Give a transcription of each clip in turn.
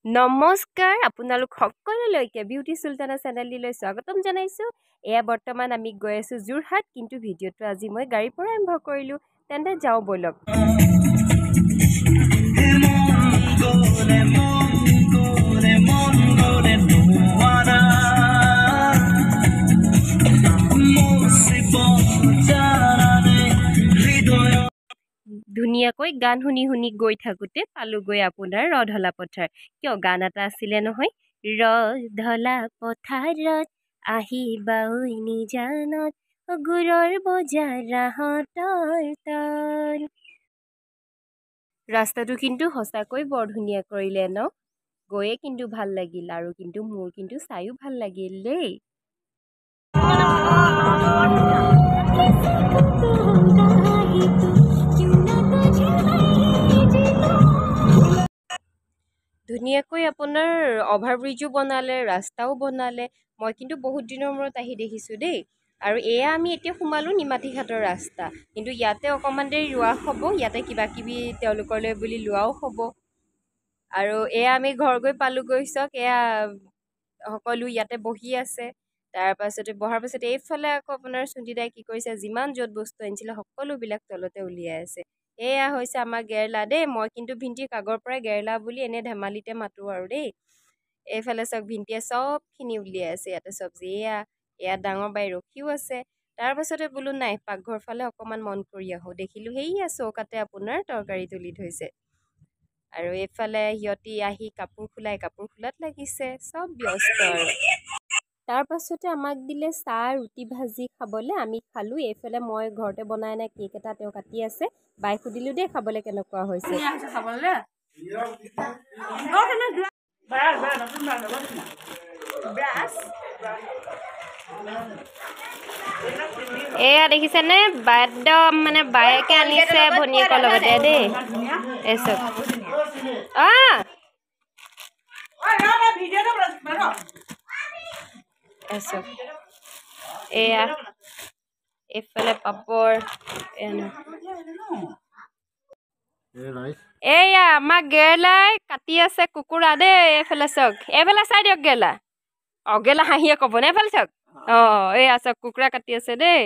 নমস্কাৰ আপোনালোক সকলোলৈকে বিউটি চুলতানা চেনেলটিলৈ স্বাগতম জনাইছোঁ। এয়া বৰ্তমান আমি গৈ আছোঁ যোৰহাট, কিন্তু ভিডিঅ'টো আজি মই গাড়ীৰ পৰা আৰম্ভ কৰিলোঁ। তেন্তে যাওঁ ব'লক। ধুনীয়াকৈ গান শুনি শুনি গৈ থাকোঁতে পালোগৈ আপোনাৰ ৰধলা পথাৰ। কিয় গান এটা আছিলে নহয়, ৰধলা পথাৰত আহিবা ঐ নিজানত গুৰৰ বজাৰ ৰাহতৰ তল। ৰাস্তাটো কিন্তু সঁচাকৈ বৰ ধুনীয়া কৰিলে ন, গৈয়ে কিন্তু ভাল লাগিল আৰু কিন্তু মোৰ কিন্তু চায়ো ভাল লাগিল দেই। ধুনীয়াকৈ আপোনাৰ অভাৰব্ৰিজো বনালে, ৰাস্তাও বনালে। মই কিন্তু বহুত দিনৰ মূৰত আহি দেখিছোঁ দেই। আৰু এয়া আমি এতিয়া সোমালোঁ নিমাতীঘাটৰ ৰাস্তা, কিন্তু ইয়াতে অকণমান দেৰি ৰোৱা হ'ব, ইয়াতে কিবা কিবি তেওঁলোকলৈ বুলি লোৱাও হ'ব। আৰু এয়া আমি ঘৰ গৈ পালোগৈ চাওক, এয়া সকলো ইয়াতে বহি আছে। তাৰপাছতে বহাৰ পাছতে এইফালে আকৌ আপোনাৰ চুন্টিদাই কি কৰিছে, যিমান য'ত বস্তু আনিছিলে সকলোবিলাক তলতে উলিয়াই আছে। এয়া হৈছে আমাৰ গেৰেলা দেই। মই কিন্তু ভিন্টিক আগৰ পৰাই গেৰেলা বুলি এনেই ধেমালিতে মাতোঁ আৰু দেই। এইফালে চাওক ভিন্টিয়ে চবখিনি উলিয়াই আছে ইয়াতে চব্জি। এয়া এয়া ডাঙৰ বাই ৰখিও আছে। তাৰপাছতে বোলো নাই, পাকঘৰ ফালে অকণমান মন কৰি আহোঁ। দেখিলোঁ সেইয়া চৌকাতে আপোনাৰ তৰকাৰী তুলি থৈছে। আৰু এইফালে সিহঁতি আহি কাপোৰ খোলাই কাপোৰ খোলাত লাগিছে, চব ব্যস্ত আৰু। তাৰপাছতে আমাক দিলে চাহ ৰুটি ভাজি খাবলৈ, আমি খালোঁ। এইফালে মই ঘৰতে বনাই নাই কেক এটা তেওঁ কাটি আছে। বাই সুধিলোঁ দেই খাবলৈ কেনেকুৱা হৈছে। এয়া দেখিছেনে একদম মানে বায়েকে আনিছে ভনীয়েকৰ লগতে দেই। এই চব এয়া এইফালে পাপৰ। এয়া আমাৰ গেৰেলাই কাটি আছে কুকুৰা দেই। এইফালে চাওক, এইফালে চাই দিয়ক গেৰেলা। অ গেৰেলা হাঁহিয়ে ক'ব নে, এইফালে চাওক। অ এয়া চাওক কুকুৰা কাটি আছে দেই।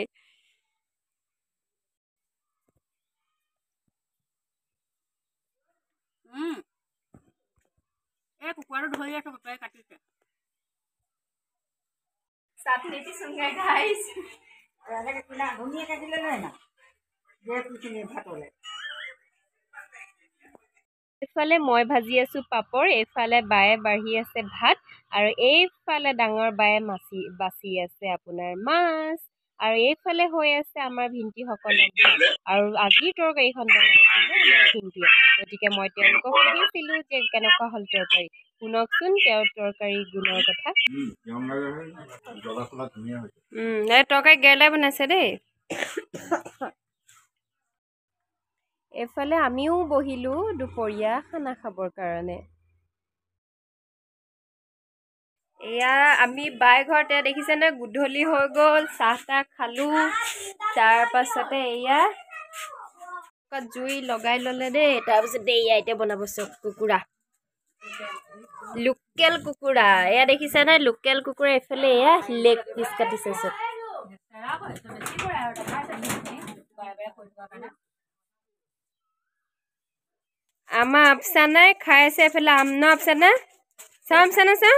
এইফালে মই ভাজি আছো পাপৰ, এইফালে বায়ে বাঢ়ি আছে ভাত, আৰু এইফালে ডাঙৰ বায়ে মাছি বাচি আছে আপোনাৰ মাছ, আৰু এইফালে হৈ আছে আমাৰ ভিন্টিসকলক ভাত। আৰু আজিৰ তৰকাৰীখন বনাইছিলে আমাৰ ভিন্টিয়ে, গতিকে মই তেওঁলোকক সুধিছিলোঁ যে কেনেকুৱা হ'ল তৰকাৰী। শুনকচোন তেওঁৰ তৰকাৰী গুণৰ কথা। এই তৰকাৰী গেৰেলাই বনাইছে দেই। এইফালে আমিও বহিলোঁ দুপৰীয়া খানা খাবৰ কাৰণে। এয়া আমি বাই ঘৰতে দেখিছেনে গধূলি হৈ গ'ল, চাহ তাহ খালোঁ। তাৰপাছতে এয়া জুই লগাই ল'লে দেই। তাৰপিছতে এয়া এতিয়া বনাব চব কুকুৰা, লোকেল কুকুৰা। এয়া দেখিছেনে লোকেল কুকুৰা। এইফালে এয়া লেগ পিচ কাটিছে চব। আমাৰ আফচানাই খাই আছে এইফালে আম ন আফচানা, চাওঁ আফচানা চাওঁ।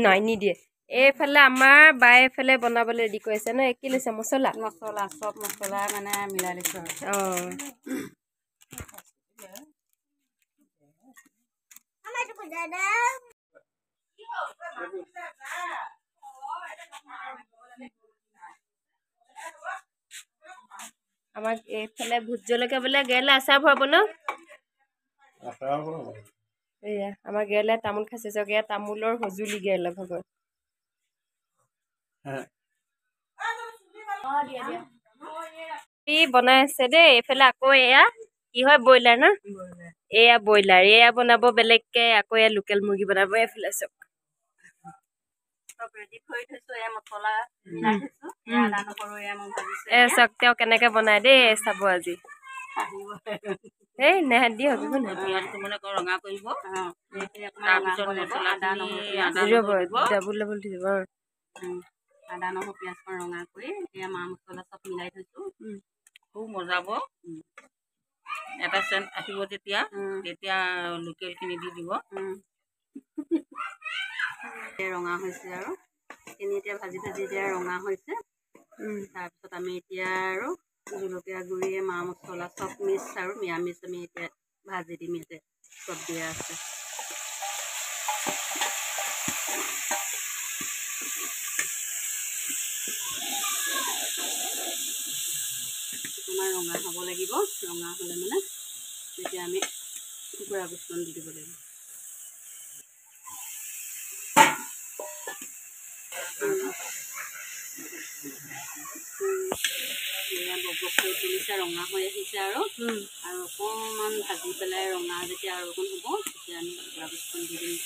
নাই নিদিয়ে। এইফালে আমাৰ বায়ে এইফালে বনাবলৈ ৰেডি কৰিছে ন। কি লৈছে মছলা? মছলা চব মছলা মানে মিলাই লৈছোঁ আৰু। অঁ আমাক এইফালে ভোট জলকীয়া বোলে গেৰেলা আচাৰ ভৰাব ন। এয়া আমাৰ গেৰেলাই তামোল খাইছে চাওক। এয়া তামোলৰ সঁজুলি গেৰেলা ভাগৰ। বনাই আছে দেই। এইফালে আকৌ এয়া কি হয় ব্ৰইলাৰ ন, এয়া ব্ৰইলাৰ এয়া বনাব বেলেগকে, আকৌ এয়া লোকেল মুৰ্গী বনাব। এইফালে চাওক চাওক তেওঁ কেনেকে বনাই দেই, চাব আজি। এই নাই দিয়ক একো নহয়। পিঁয়াজটো মানে ৰঙা কৰিব, তাৰপিছত আদা নহৰু ডাবুল ডাবুল দি দিব। আদা নহৰু পিঁয়াজকণ ৰঙা কৰি এয়া মা মছলা চব মিলাই থৈছোঁ। খুব মজাব, এটা চেণ্ট আহিব যেতিয়া, তেতিয়া লোকেলখিনি দি দিব। ৰঙা হৈছে আৰু এইখিনি এতিয়া ভাজি ভাজি এতিয়া ৰঙা হৈছে। তাৰপিছত আমি এতিয়া আৰু জলকীয়া গুড়ি, মা মছলা চব মিক্স আৰু নিৰামিষ আমি এতিয়া ভাজি দিম। ইয়াতে চব দিয়া আছে। অকণমান ৰঙা হ'ব লাগিব, ৰঙা হ'লে মানে তেতিয়া আমি কুকুৰা গোচকণ দি দিব লাগিব। বক বক কৰি তুলিছে, ৰঙা হৈ আহিছে আৰু আৰু অকণমান ভাজি পেলাই ৰঙা যেতিয়া আৰু অকণ হ'ব তেতিয়া আমি কুকুৰা গোচকণ দি দিম।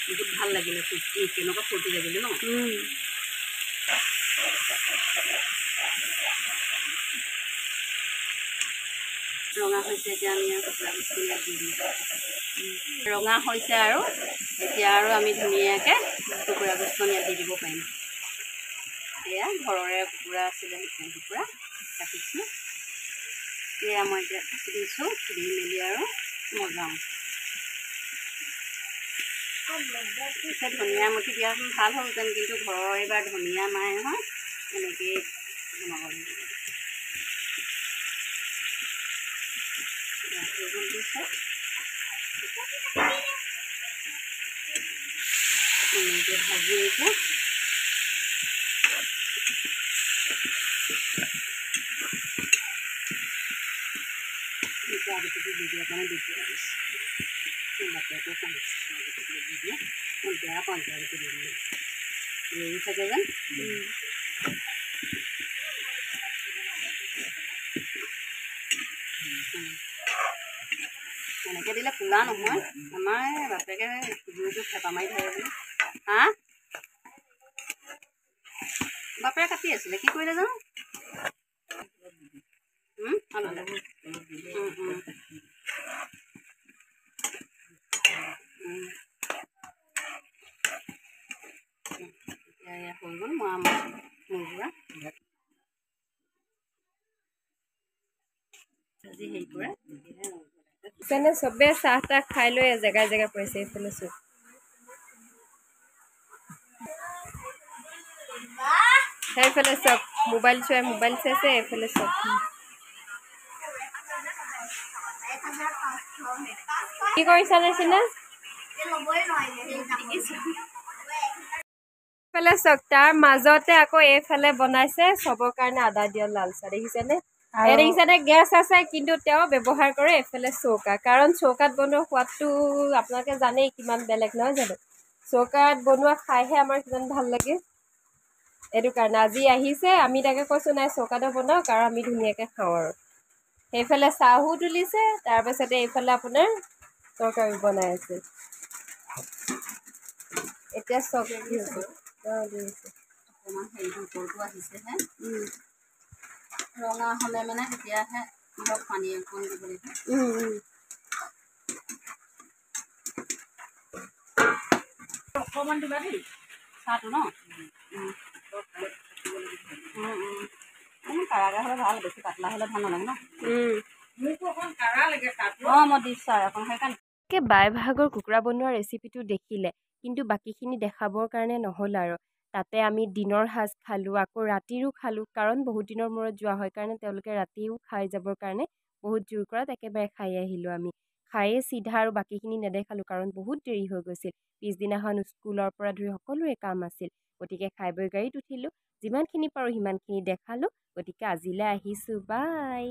বহুত ভাল লাগিলে, ফূৰ্তি কেনেকুৱা ফূৰ্তি লাগিলে ন। ৰঙা হৈছে, এতিয়া আমি আৰু কুকুৰা গোচকণ ইয়াত দি দিম। ৰঙা হৈছে আৰু এতিয়া আৰু আমি ধুনীয়াকৈ কুকুৰা গোচকণ ইয়াত দি দিব পাৰিম। এয়া ঘৰৰে কুকুৰা আছিলে, লোকেল কুকুৰা কাটিছোঁ। এয়া মই এতিয়া দিছোঁ, দি মেলি আৰু মজাওঁ। পিছে ধনিয়া মুঠি দিয়াচোন ভাল হ'লহেঁতেন, কিন্তু ঘৰৰ এইবাৰ ধনিয়া নাই নহয়, এনেকেই বনাব লাগিব। দিছোঁ এনেকৈ ভাজি এতিয়া গুটিটো দি দিয়াৰ কাৰণে দিগদাৰ হৈছে। বাপেকে কওঁ গুটিটো দি দিয়ে, মই বেয়া পাওঁ গুটি দি দিলে, এৰি থাকে যেন। এনেকৈ দিলে কোলা নহয়। আমাৰ বাপেকে জুইটো থেপা মাৰি ধৰে বুলি। হা, বাপেৰে কাটি আছিলে, কি কৰিলে জানো। এতিয়া হৈ গ'ল মই মগুৰা ভাজি হেৰি কৰে। তেনে চবে চাহ তাহ খাই লৈ জেগাই জেগাই পৰিছে। এইফালে চব সেইফালে চব মোবাইল চোৱাই মোবাইল চাইছে, এইফালে চব। কি কৰিছা নিচিনা? এইফালে চাওক, তাৰ মাজতে আকৌ এইফালে বনাইছে চবৰ কাৰণে আদা দিয়া লাল চাহ। দেখিছেনে? এই দেখিছেনে, গেছ আছে কিন্তু তেওঁ ব্যৱহাৰ কৰে এইফালে চৌকা, কাৰণ চৌকাত বনোৱা সোৱাদটো আপোনালোকে জানেই কিমান বেলেগ, নহয় জানো? চৌকাত বনোৱা খাইহে আমাৰ কিমান ভাল লাগে। এইটো কাৰণে আজি আহিছে, আমি তাকে কৈছোঁ নাই চৌকাতে বনাওক আৰু আমি ধুনীয়াকৈ খাওঁ। আৰু সেইফালে চাহো তুলিছে, তাৰপাছতে এইফালে আপোনাৰ তৰকাৰী বনাই আছে। এতিয়া চব দিছে। অকণমান হেৰিটো ওপৰতো আহিছেহে, ৰঙা হ'লে মানে তেতিয়াহে ধৰক পানী অকণ দিব লাগিব। অকণমান দিবা দেই চাহটো ন। অকণমান কাঢ়াকৈ হ'লে ভাল, বেছি পাতলা হ'লে ভাল নালাগে ন। মোকো অকণ কাঢ়া লাগে চাহটো। অঁ, মই দিছোঁ আৰু অকণ সেইকাৰণে। বাইভাগৰ কুকুৰা বনোৱা ৰেচিপিটো দেখিলে, কিন্তু বাকীখিনি দেখাবৰ কাৰণে নহ'ল আৰু। তাতে আমি দিনৰ সাঁজ খালোঁ, আকৌ ৰাতিৰো খালোঁ, কাৰণ বহুত দিনৰ মূৰত যোৱা হয় কাৰণে তেওঁলোকে ৰাতিও খাই যাবৰ কাৰণে বহুত জোৰ কৰাত একেবাৰে খাই আহিলোঁ আমি। খায়ে চিধা আৰু বাকীখিনি নেদেখালোঁ, কাৰণ বহুত দেৰি হৈ গৈছিল। পিছদিনাখন স্কুলৰ পৰা ধৰি সকলোৰে কাম আছিল, গতিকে খাই বৈ গাড়ীত উঠিলোঁ। যিমানখিনি পাৰোঁ সিমানখিনি দেখালোঁ। গতিকে আজিলৈ আহিছোঁ, বাই।